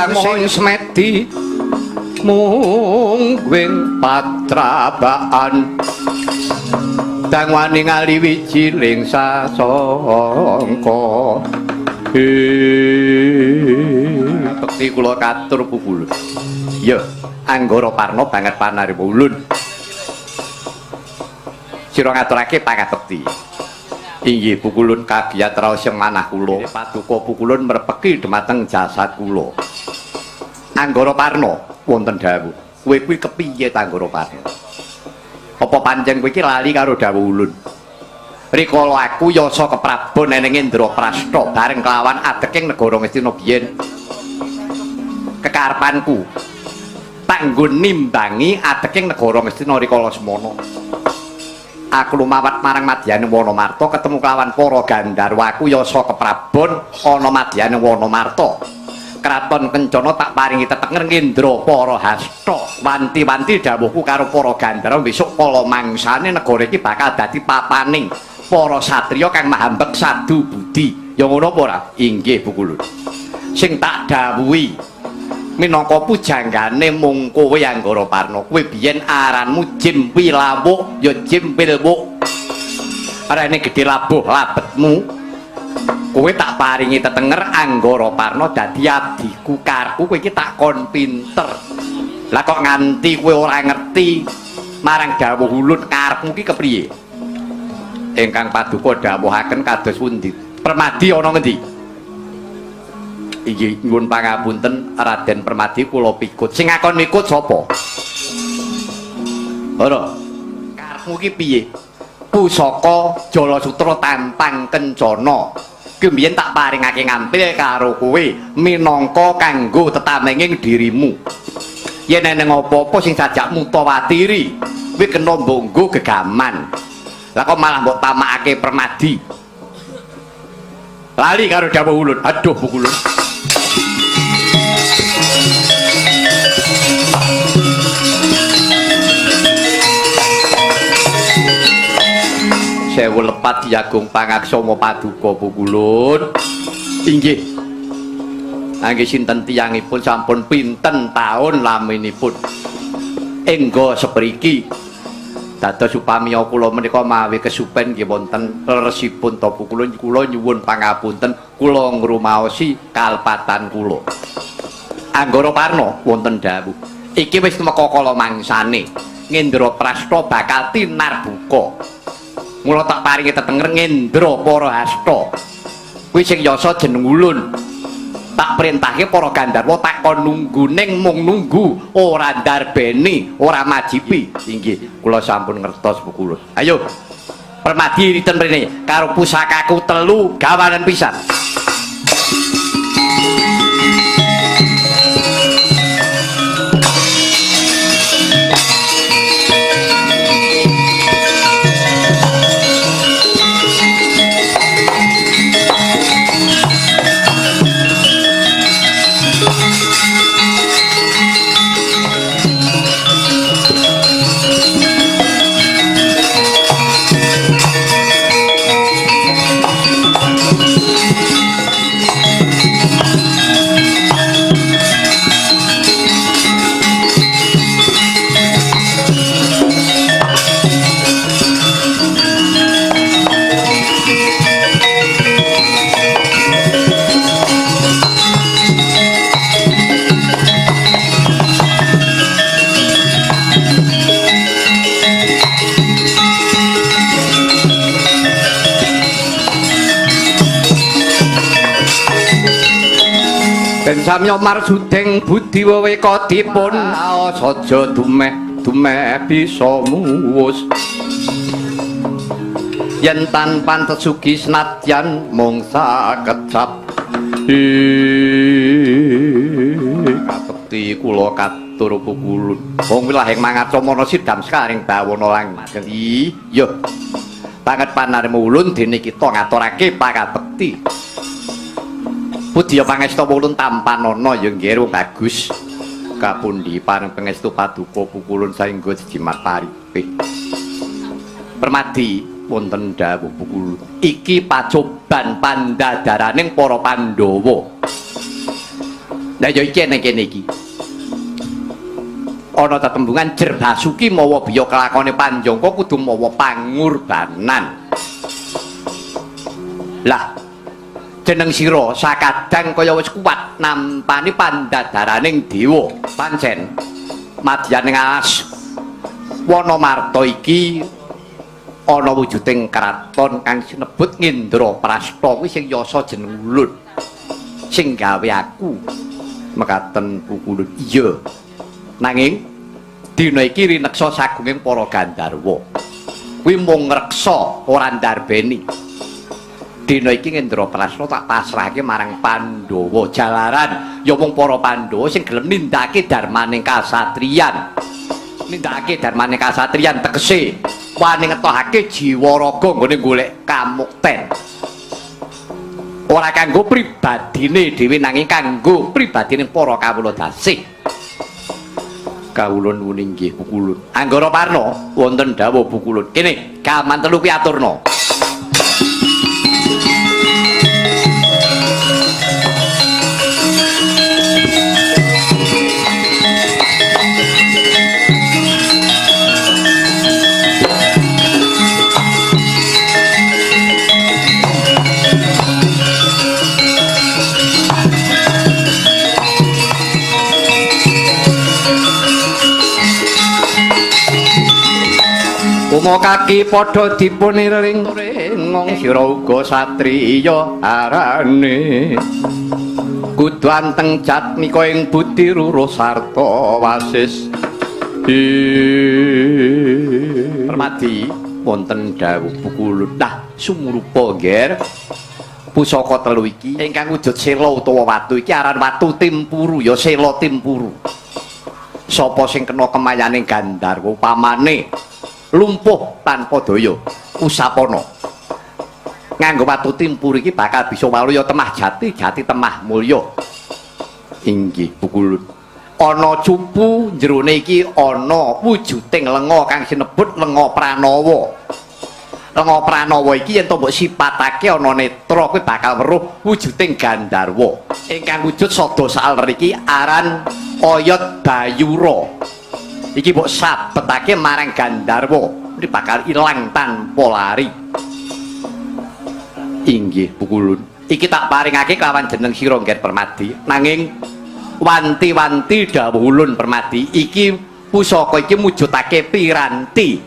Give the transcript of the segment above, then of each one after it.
Kang sing semedi mungguing patrabaan dang wani ngali wijiling sasangka. Bekti kula katur pukulun. Ya, Anggara Parna banget panarima ulun. Sira ngaturake pangabekti. Inggih pukulun kagiyat raos sing manah kula. Paduka pukulun mrepeki dhumateng jasad kula. Anggara Parna wonten dawuh. Kowe kuwi kepiye ta Anggara Parna? Apa pancen kowe iki lali karo dawuh ulun? Rikala aku yasa keprabon eneng Indraprasta bareng kelawan adeking negara Ngastina biyen. Kekarepanku tak nggo nimbangi adeking negara Ngastina rikala semono. Aku lumawat marang madyane Wanamarta ketemu kelawan para gandharwa. Aku yasa keprabon ana madyane Wanamarta. Kraton Kencana tak paringi tetenger Ngendra para hasta. Wanti-wanti dawuhku karo para gandharwa besok kala mangsane negara iki bakal dadi papaning para satriya kang mahambek sadu budi. Ya ngono apa ora? Inggih pukulun. Sing tak dawuhi minangka pujanggane mung kowe Anggara Parna. Kowe biyen aranmu Jim Wilawuk ya Jim Wilwuk. Arane gedhe labuh labetmu. Kowe tak paringi tetenger Anggara Parna dadi abdiku karepku kowe iki tak kon pinter. Lah kok nganti kowe ora ngerti marang dawuh ulun karepmu ki kepriye? Ingkang paduka dawuhaken kados pundi? Permadi ana ngendi? Inggih nyuwun pangapunten Raden Permadi kula pikut. Sing ngakon mikut sapa? Ora. Karepmu ki piye? Pusaka Jalasutra Tampang Kencana. Ki mbiyen tak paringake ngampil karo kowe minangka kanggo tetamenging dirimu. Yen eneng apa-apa sing sajak mutawatiri, kuwi kena mbok nggo gegaman. Lah kok malah mbok tamakake Permadi. Lali karo dawuh ulun. Aduh pukulun. Sewu lepat Yagung pangaksama paduka pukulun. Inggih. Angge sinten tiyangipun sampun pinten taun laminipun. Engga sepriki. Dados upami kula menika mawi kesupen nggih wonten leresipun ta pukulun kula nyuwun pangapunten kula ngrumaosi kalpatan kula. Anggara Parna wonten dawuh. Iki wis tumeka kala mangsane. Ngendraprasta bakal tinarbuka. Mula tak paringi tetenger Ngendra para hasta. Kuwi sing yasa jeneng ulun. Tak perintahke para gandharwa tak kon nunggu ning mung nunggu ora ndarbeni, ora majipi. Inggih, kula sampun ngertos pukulun. Ayo. Permadi riten mrene karo pusakaku telu gawanen pisan. Ben samya marsuding budi weweka dipun saja dumeh dumeh bisa muwus. Yen tan pantes sugi senadyan mung sakecap. Kabekti kula katur pukulun. Wong wilahing mangaca sidam sekaring bawana langgeng. Iya. Banget panarima ulun dene kita ngaturake pakabekti. Pujiya pangestu ulun tampanana ya nggih bagus. Kapundi pareng pangestu paduka pukulun saengga jimat paripih. Permadi wonten dawuh pukulun. Iki pacoban pandadaraning para Pandhawa. Lah ya iki ning kene iki. Ana tetembungan Jer Basuki mawa biya kelakone Panjangka kudu mawa pangurbanan. Lah jeneng sira sakadang kaya wis kuat nampani pandadaraning dewa. Pancen madyaning alas Wanamarta iki ana wujuding kraton kang sinebut Ngendraprasta kuwi sing yasa jeneng ulun. Sing gawe aku mekaten pukulun. Iya. Nanging dina iki rineksa sagunging para gandharwa. Kuwi mung ngreksa ora ndarbeni. Dina iki Ngendraprasta tak pasrahke marang Pandhawa. Jalaran ya mung para Pandhawa sing gelem nindakake darmaning kasatriyan. Nindakake darmaning kasatriyan tegese wani ngetohake jiwa raga nggone golek kamukten. Ora kanggo pribadine dhewe nanging kanggo pribadine para kawula dasih. Kawula nuwun inggih Pukulun. Anggara Parna wonten dawuh Pukulun. Kene gaman telu kuwi aturna. Uma kaki padha dipuniring ringong sira uga satriya arane kudu anteng jatmika ing budi ruruh sarta wasis. Permadi wonten dawuh Pukulun. Nah sumurupa ngger pusaka telu iki ingkang wujud sela utawa watu iki aran watu timpuru ya sela timpuru. Sapa sing kena kemayaning gandharwa pamane lumpuh tanpa daya usapana nganggo watu timpur iki bakal bisa waluya temah jati jati temah mulya. Inggih Pukulun. Ana cupu jerone iki ana wujuding lenga kang sinebut lenga pranawa. Lenga pranawa iki yen to mbok sipatake ana netra kuwi bakal weruh wujuding gandharwa. Ingkang wujud sada saler iki aran oyot bayura. Iki mbok sabetake marang gandharwa, ini bakal ilang tanpa lari. Inggih Pukulun. Iki tak paringake kelawan jeneng sira Ngger Permadi. Nanging wanti-wanti dawuh ulun Permadi, iki pusaka iki mujudake piranti.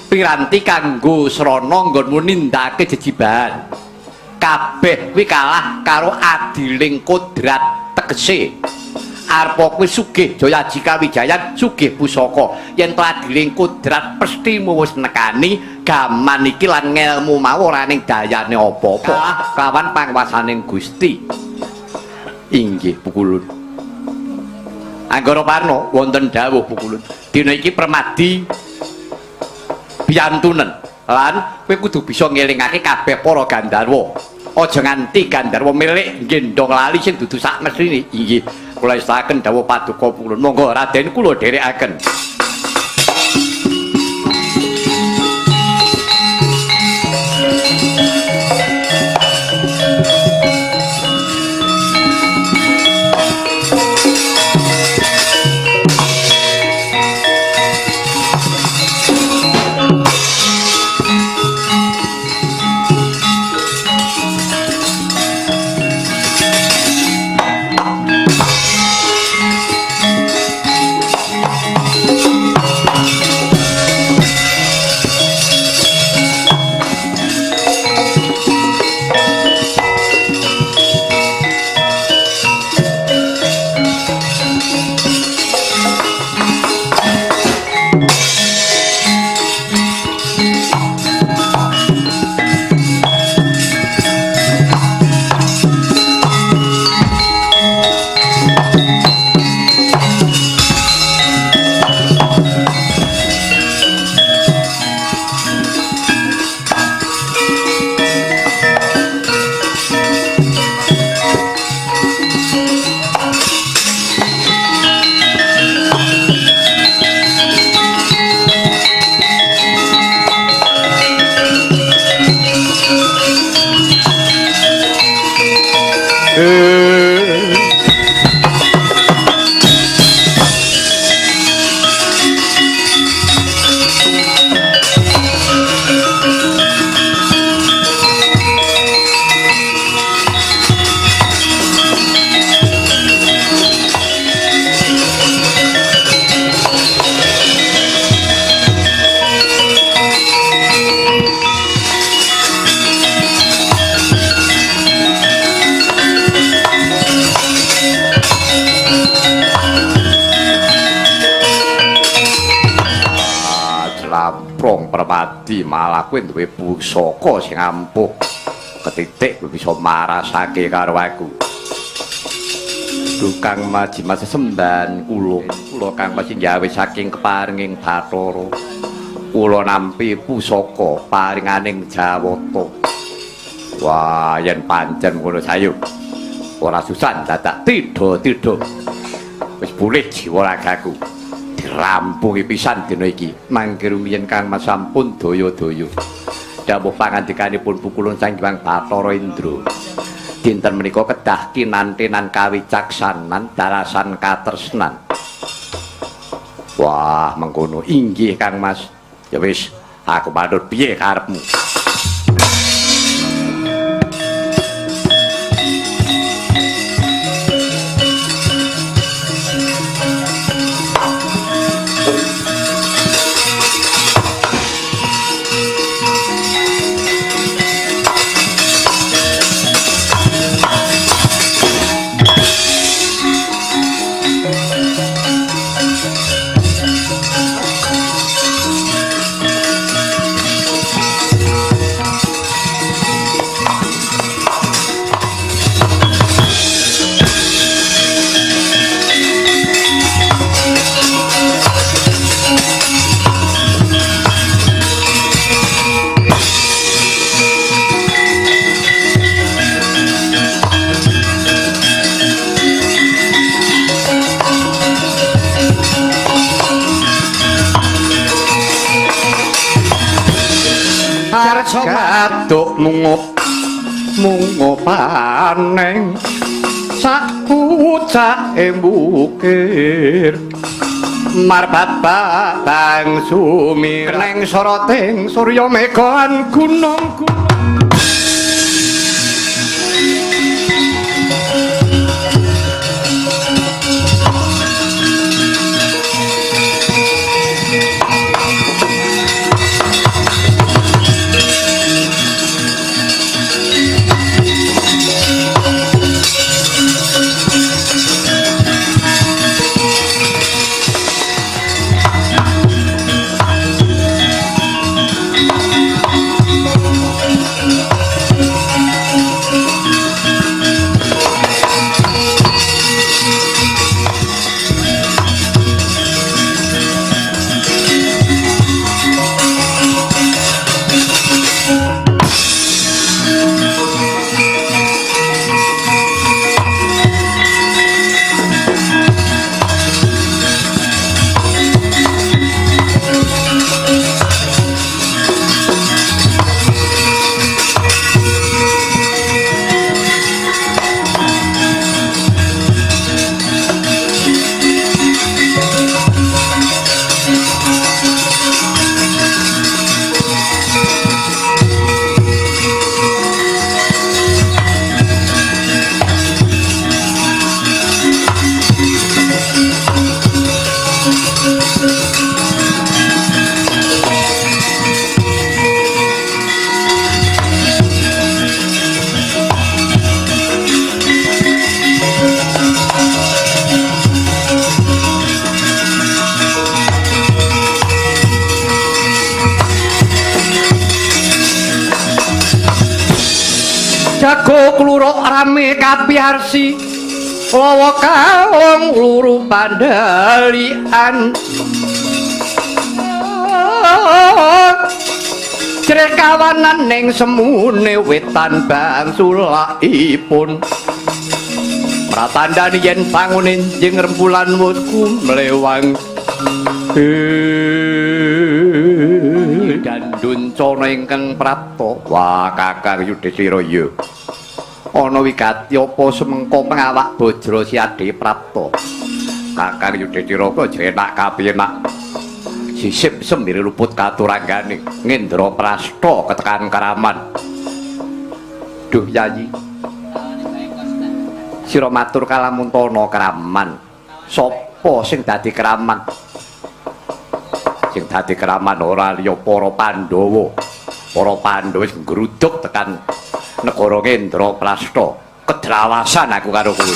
Piranti kanggo srana nggonmu nindakake jejibahan. Kabeh kuwi kalah karo adiling kodrat tegese. Arpa kuwi sugih jaya jika wijayan sugih pusaka. Yen to adiling kodrat pestimu wis nekani gaman iki lan ngelmu mau ora ning dayane apa-apa. Kawan panguwasaning Gusti. Inggih Pukulun. Anggara Parna wonten dawuh Pukulun. Dina iki Permadi biyantunen lan kowe kudu bisa ngelingake kabeh para gandharwa. Aja nganti gandharwa milik nggendhong lali sing dudu sak mesthine. Inggih. Kula estaken dawuh paduka Pukulun. Monggo Raden kula dherekaken. Lamprong Permadi, malah kowe duwe pusaka sing ampuh. Ketitik kowe bisa marasake karo aku. Duh Kang Mas Jimat sesembahan kula. Kula Kang Mas gawe saking keparenging Bathara. Kula nampi pusaka paringaning Jawata. Wah, yen pancen ngono sayu. Ora susah dadak tidha-tidha. Wis pulih jiwa ragaku. Dirampungi pisan dina iki. Mangke rumiyin Kang Mas sampun daya-daya. Dawuh pangandikanipun pukulun Sang Hyang Bathara Indra. Dinten menika kedah kinantenan kawicaksanan dalasan katresnan. Wah, mengkono inggih Kang Mas. Ya wis, aku manut piye karepmu. Gaduk mungup mungupaneng sakucake bukir marbat babang sumir neng soroting surya megan gunung gunung. Jago kluruk rame kapiarsi lawa kalung luru pandalian jrih kawanan ning semune wetan bangsulakipun pratandhane yen bangun enjing rembulan wus kumlewang Danduncana ingkang prapta. Wah, Kakang Yudhistira ya. Ana wigati apa semengko pengawak bajra siade prapta. Kakang Yudhistira kok jenak kapiyenak. Sisip sembire luput katuranggane ngendra prasta ketekan karaman. Duh Yayi. Sira matur kalamuntana keraman. Sapa sing dadi keraman? Sing dadi keraman ora liya para Pandhawa. Para Pandhawa wis ngruduk tekan negara Ngendraprasta. Kedrawasan aku karo kowe.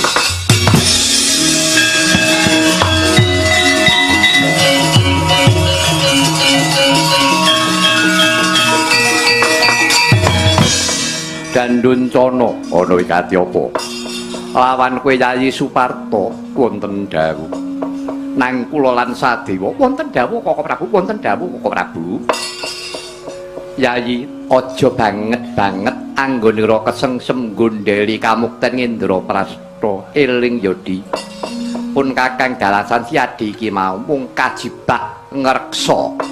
Ganduncana ana wigati apa? Lawan kowe Yayi Suparto wonten dawuh. Nang kula lan Sadewa wonten dawuh Koko Prabu, wonten dawuh Koko Prabu. Yayi aja banget-banget anggonira kesengsem gondeli kamukten Indraprasta. Eling ya Di. Pun Kakang dalasan Siadi iki mau mung kajibak ngreksa.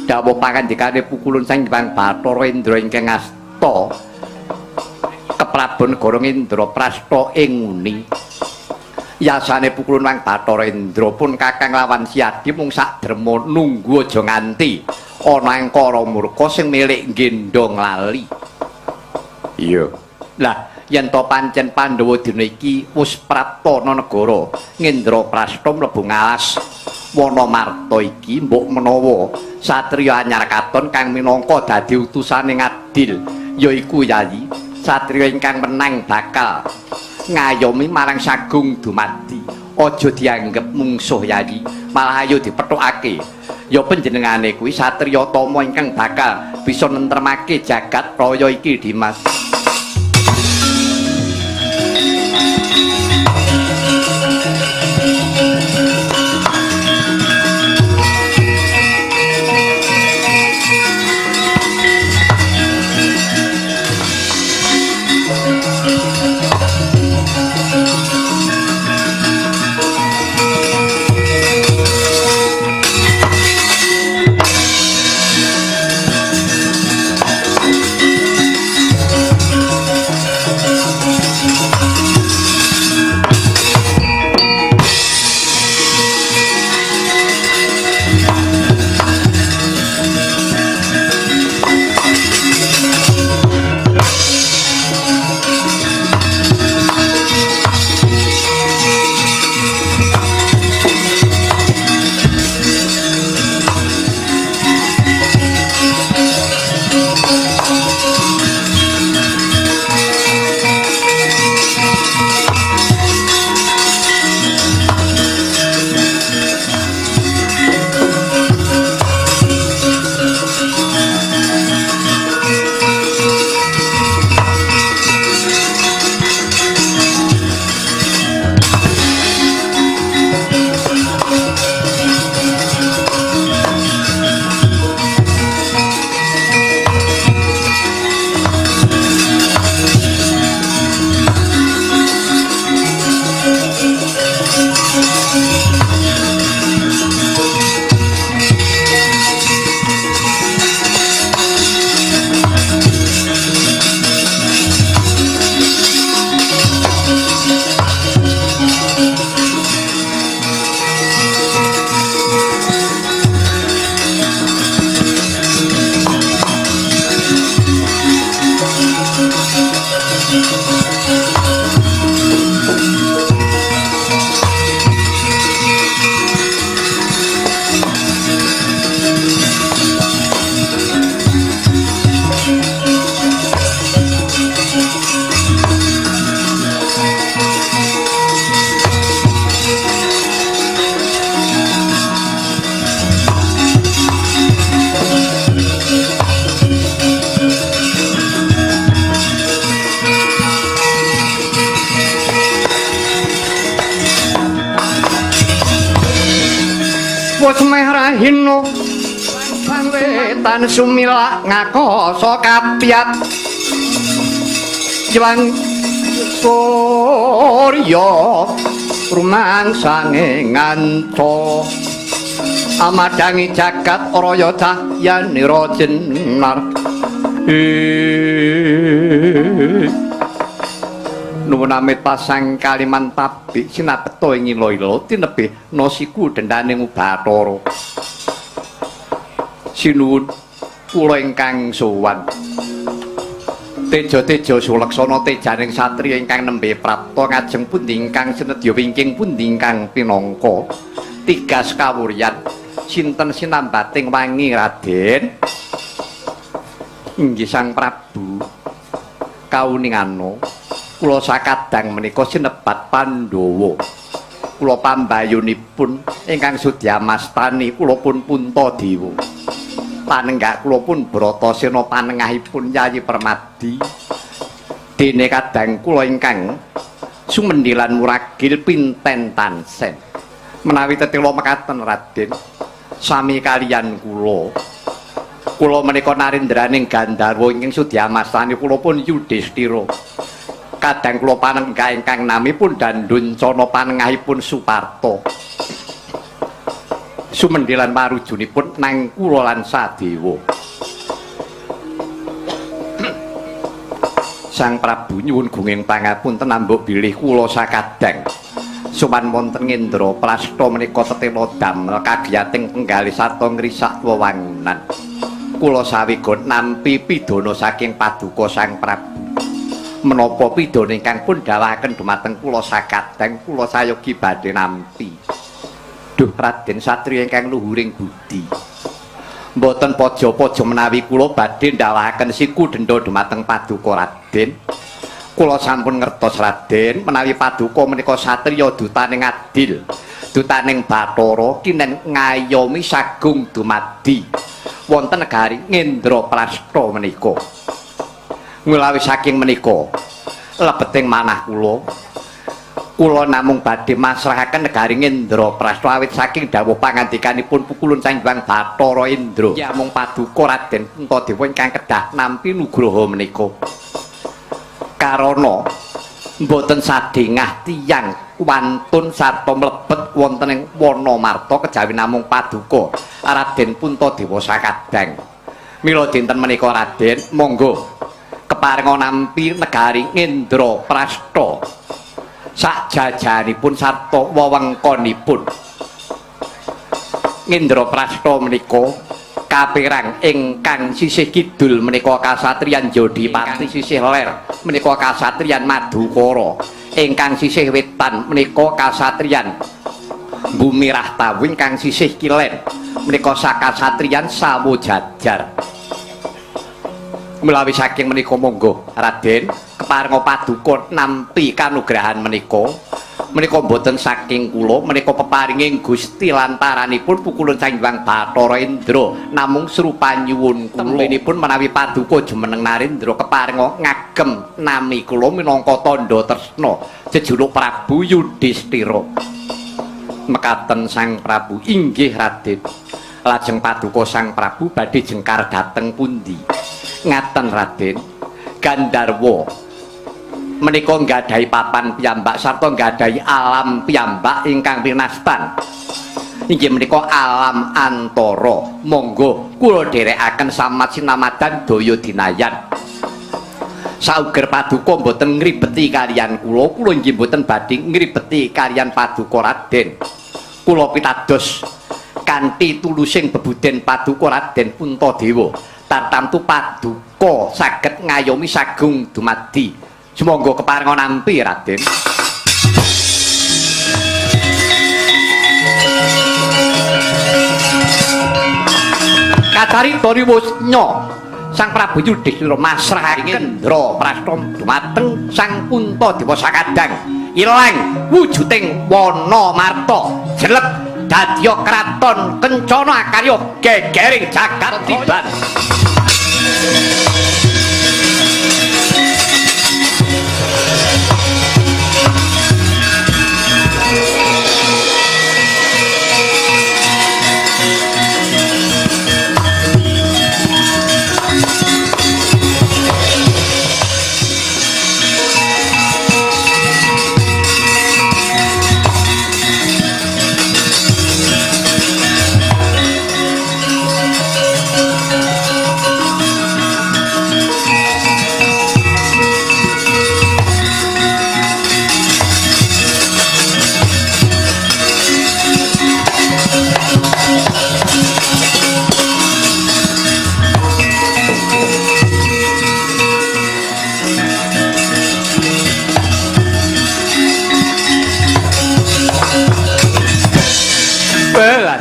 Dawuh pangandikane pukulun Sang Hyang Bathara Indra ingkang asta keprabon negara Indraprasta ing nguni. Yasane pukulun Hyang Bathara Indra pun Kakang lawan Siadi mung sakderma nunggu aja nganti ana angkara murka sing milik gendhong lali. Iya. Lah yen to pancen Pandhawa dina iki wis prapta ana negara Indraprasta mlebu ngalas Wanamarta iki, mbok menawa satriya anyar katon kang minangka dadi utusane ngadil yaiku Yayi satriya ingkang menang bakal ngayomi marang Sagung Dumadi. Aja dianggep mungsuh Yayi, malah ayo dipethukake. Ya panjenengane kuwi satriya tama ingkang bakal bisa nentremake jagat raya iki, Dimas. Hino wetan sumilak ngakoso kapiat Jwang surya rumangsane nganca amadhangi jagat raya cahyanira jenar. Nuwun amit pasang kaliman tabik sinapeta ing ila-ila tinebih nasiku dendane Bathara. Sinuwun kula ingkang sowan. Teja-teja sulaksana tejaning satriya ingkang nembe prapta ngajeng pundi ingkang senedya wingking pundi ingkang pinangka tigas kawuryan sinten sinambating wangi Raden? Inggih Sang Prabu, kauningano kula sakadang menika sinebat Pandhawa. Kula pambayunipun ingkang sudyamastani kula pun Puntadewa. Panenggak kula pun Bratasena panengahipun Yayi Permadi. Dene kadang kula ingkang sumendilan muragil pinten tansen. Menawi tetela mekaten Raden, sami kaliyan kula. Kula menika narendraning Gandharwa ingkang sudi amastani kula pun Yudhistira. Kadang kula panenggah ingkang namipun Danduncana panengahipun Suparta. Sumendilan parujunipun nang kula lan Sadewa. Sang Prabu nyuwun gunging pangapunten ambuk bilih kula sakadang sowan wonten Indraprastha menika tetela damel kagiyating penggalih sarta ngrisak wewangunan. Kula sawiga nampi pidana saking paduka Sang Prabu. Menapa pidana ingkang pun dawuhaken dumateng kula sakadang kula sayogi badhe nampi. Duh Raden satriya ingkang luhuring budi. Mboten paja-paja menawi kula badhe ndhawaken siku denda dumateng paduka Raden. Kula sampun ngertos Raden menawi paduka menika satriya dutaning adil, dutaning Bathara kinen ngayomi sagung dumadi wonten negari Indraprastha menika. Mulawi saking menika lebeting manah kula, kula namung badhe masrahaken negari Indraprastha awit saking dawuh pangandikanipun pukulun Sang Hyang Bathara Indra. Ya mung paduka Raden Puntadewa ingkang kedah nampi nugraha menika. Karana mboten sadhengah tiyang wantun sarta mlebet wonten ing Wanamarta kejawi namung paduka Raden Puntadewa sakadang. Mila dinten menika Raden monggo keparenga nampi negari Indraprastha sakjajanipun sarta wewengkonipun. Indraprastha menika kaperang ingkang sisih kidul menika kasatriyan Jodipati, sisih ler menika kasatriyan Madukara, ingkang sisih wetan menika kasatriyan Bumi Rahtawu, ingkang sisih kilen menika sakasatriyan Sawojajar. Mulawi saking menika monggo Raden keparenga paduka nampi kanugrahan menika. Menika mboten saking kula, menika peparinging Gusti lantaranipun pukulun Sang Hyang Bathara Indra namung srupa nyuwun kula. Tembenipun menawi paduka jumeneng Narendra keparenga ngagem nami kula minangka tandha tresna jejuluk Prabu Yudhistira. Mekaten Sang Prabu, inggih Raden. Lajeng paduka Sang Prabu badhe jengkar dhateng pundi? Ngaten Raden, Gandharwa menika nggadahi papan piyambak sarta nggadahi alam piyambak ingkang pinastan. Inggih menika alam antara. Monggo kula dherekaken samat sinamadan daya dinayan. Sauger paduka mboten ngribeti kaliyan kula, kula inggih mboten badhe ngribeti kaliyan paduka Raden. Kula pitados kanthi tulusing bebuden paduka Raden Puntadewa. Tartamtu paduka saged ngayomi sagung dumadi. Sumangga keparenga nampi Raden. Kacarita riwusnya Sang Prabu Yudhistira masrahaken Indraprastha dumateng Sang Puntadewa sakadang ilang wujuding Wanamarta jelek dadya kraton kencana akarya gegering jagat tiban.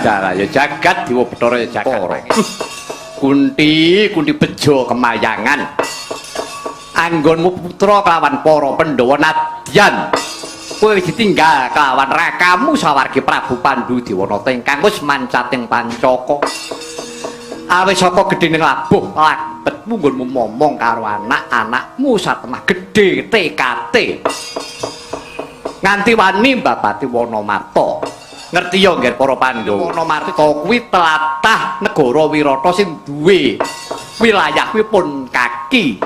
Dalah ya jagat dewa Bathara ya jagat. Kunti, kunti bejo kemayangan. Anggonmu putra kelawan para Pandhawa nadyan kowe wis ditinggal kelawan rakamu sawargi Prabu Pandu Dewanata ingkang wis mancating pancaka. Awis saka gedhening labuh labet karepmu nggonmu momong karo anak-anakmu satemah gedhe TKT. Nganti wani mbabati Wanamarta. Ngerti ya nggih para Pandhawa? Wanamarta kuwi tlatah negara Wirata sing duwe wilayah kuwi pun kaki.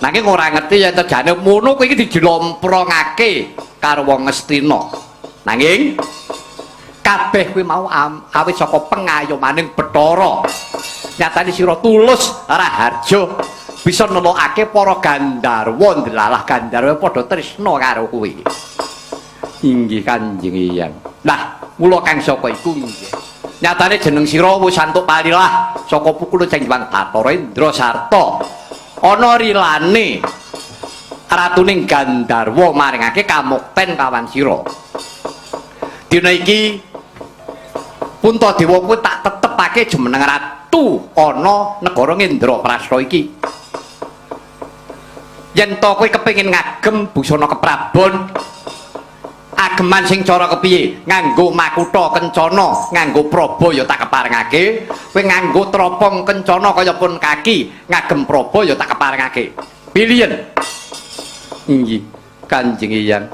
Nanging ora ngerti yen tejane mono kuwi iki dijlomprongake karo wong Ngastina. Nanging kabeh kuwi mau awit saka pengayomaning Bathara. Nyatane sira tulus raharja bisa nelokake para gandharwa, ndelalah gandharwa padha tresna karo kowe. Inggih Kanjeng Eyang. Lah, mula kang saka iku nggih. Nyatane jeneng sira wis antuk palilah saka pukul Sang Hyang Bathara Indra sarta ana rilane ratuning Gandharwa maringake kamukten kawan sira. Dina iki Puntadewa kuwi tak tetepake jumeneng ratu ana negara Ngendraprasta iki. Yen to kowe kepengin ngagem busana keprabon, ageman sing cara kepiye? Nganggo makutha kencana, nganggo praba ya tak keparengake. Kowe nganggo tropong kencana kaya pun kaki, ngagem praba ya tak keparengake. Pilihen. Inggih, Kanjeng Eyang.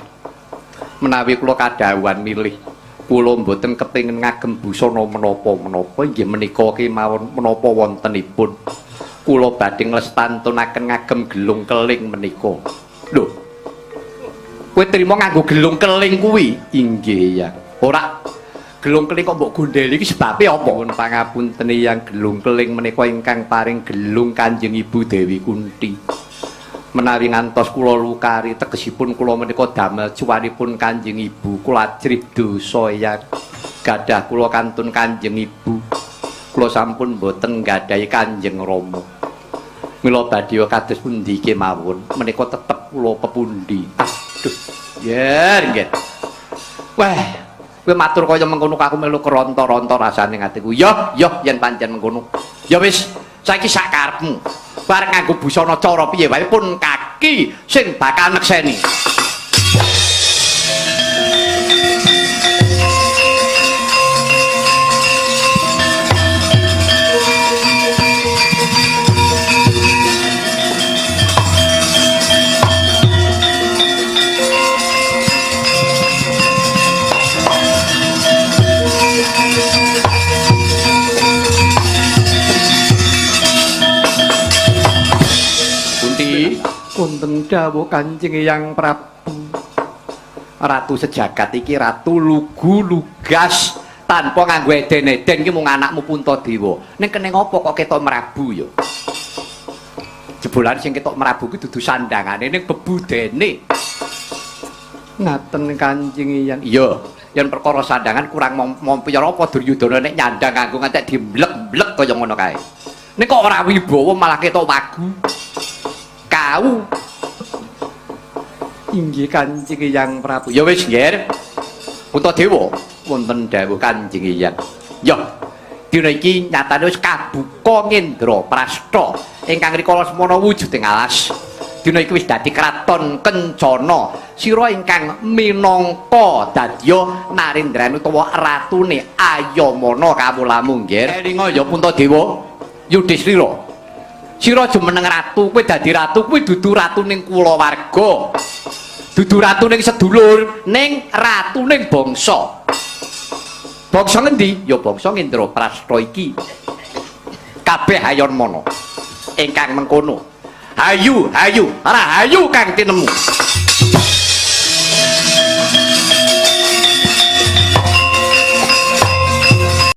Menawi kula kadhawuhan milih, kula mboten kepengin ngagem busana menapa-menapa, inggih menika kemawon menapa wontenipun. Kula badhe nglestantunaken ngagem gelung keling menika. Lho. Kowe trima nganggo gelung keling kuwi? Inggih, Eyang. Ora gelung keling kok mbok gondheli iki sebabe apa? Nyuwun pangapunten Eyang, gelung keling menika ingkang paring gelung Kanjeng Ibu Dewi Kunti. Menawi ngantos kula lukari tegesipun kula menika damel cuwanipun Kanjeng Ibu, kula ajrih dosa Eyang. Gadah kula kantun Kanjeng Ibu. Kula sampun mboten nggadahi Kanjeng Rama. Mila badhe kados pundi kemawon menika tetep kula pepundi. Aduh, yer nggih. Wah, kowe matur kaya mengkono aku melu keronto-ronto rasane atiku. Yo, yo yen pancen mengkono. Ya wis, saiki sak karepmu. Arep nganggo busana cara piye wae pun kaki sing bakal nekseni. Wonten dawuh Kanjeng Eyang Prabu. Ratu sejagat iki ratu lugu lugas tanpa nganggo eden-eden iki mung anakmu Puntadewa. Ning kene ngopo kok ketok mrabu ya? Jebolan sing ketok mrabu kuwi dudu sandangane ning bebudene. Ngaten Kanjeng Eyang. Iya, yen perkara sandangan kurang mompi apa Duryudana nek nyandang nganggo ngantek dimblek-mblek kaya ngono kae. Ning kok ora wibawa malah ketok wagu. Kau. Inggih Kanjeng Eyang Prabu. Ya wis, Ngger. Puntadewa wonten dawuh Kanjeng Eyang. Ya. Dina iki nyatane wis kabuka Ngendraprasta ingkang rikala semana wujuding alas. Dina iki wis dadi kraton kencana. Sira ingkang minangka dadya narendran utawa ratune Ayamana kawulamu, Ngger. Elinga ya Puntadewa Yudhistira. Sira jumeneng ratu, kowe dadi ratu kuwi dudu ratuning kulawarga. Dudu ratuning sedulur, ning ratuning bangsa. Bangsa ngendi? Ya bangsa Ngendraprasta iki. Kabeh ayon mana ingkang mengkono. Hayu, hayu, rahayu kang tinemu.